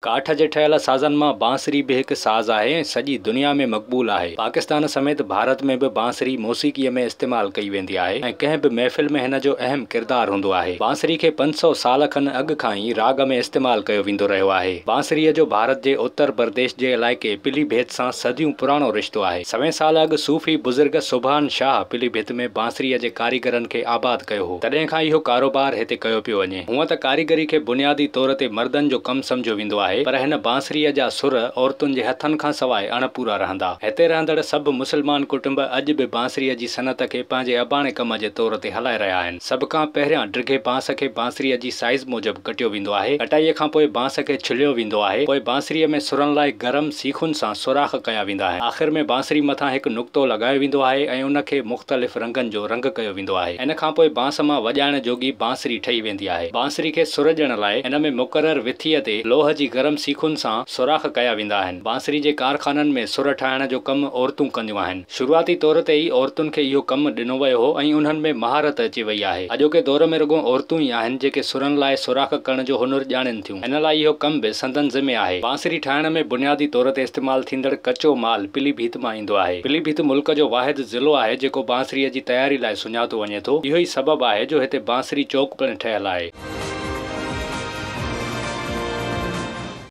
ڪاٺ جي ٺهيل سازن مان بانسري به هڪ ساز آهي ۽ سڄي دنيا ۾ مقبول آهي. پاڪستان سميت ڀارت ۾ به بانسري موسيقيء ۾ استعمال ڪئي ويندي آهي ۽ ڪنهن به محفل ۾ هن جو اهم ڪردار هوندو آهي. بانسري کي 500 سال کن اڳ کان ئي راڳ ۾ استعمال ڪيو ويندو رهيو آهي. بانسريء جو ڀارت جي اتر پرديش جي علائقي پلي ڀيت سان صديون پراڻو رشتو آهي. سوين سال اڳ صوفي بزرگ سبحان شاهه پلي ڀيت ۾ بانسريء جي ڪاريگرن کي آباد ڪيو هو. تڏهن کان اهو ڪاروبار هتي ڪيو پيو وڃي. هونء ته ڪاريگري کي بنيادي طور تي مردن جو ڪم سمجهيو ويندو آهي، پر هن بانسريء جا سر عورتن جي هٿن کان سواء اڻپورا رهندا. هتي رهندڙ سڀ مسلمان ڪٽنب اڄ به بانسريء جي صنعت کي پنهنجي اباڻي ڪم جي طور تي هلائي رهيا آهن. سڀ کان پهريان ڊگهي بانس کي بانسريء جي سائيز موجب ڪٽيو ويندو آهي. ڪٽائيء کان پوء بانس کي ڇليو ويندو آهي. پوء بانسريء ۾ سرن لاء گرم سيخن سان سوراخ ڪيا ويندا آهن. آخر ۾ بانسري مٿان هڪ نقطو لڳايو ويندو آهي ۽ ان کي مختلف رنگن جو رنگ ڪيو ويندو آهي. ان کان پوء بانس مان وڄائڻ جوڳي بانسري ٺهي ويندي آهي. بانسري کي سر ڏيڻ لاء ان ۾ مقرر وٿيء تي لوهه جي گرم سيخن سان سوراخ ڪيا ويندا آهن. بانسري جي ڪارخانن ۾ سر ٺاهڻ جو ڪم عورتون ڪنديون آهن. شروعاتي طور تي ئي عورتن کي اهو ڪم ڏنو ويو هو ۽ انهن ۾ مهارت اچي وئي آهي. اڄوڪي دور ۾ رڳو عورتون ئي آهن جيڪي سرن لاء سوراخ ڪرڻ جو هنر ڄاڻين ٿيون. ان لاء اهو ڪم به سندن ذمي آهي. بانسري ٺاهڻ ۾ بنيادي طور تي استعمال ٿيندڙ ڪچو مال پلي ڀيت مان ايندو آهي. پلي ڀيت ملڪ جو واحد ضلعو آهي جيڪو بانسريء جي تياري لاء سڃاتو وڃي ٿو. اهو ئي سبب آهي جو هتي بانسري چوڪ پڻ ٺهيل آهي.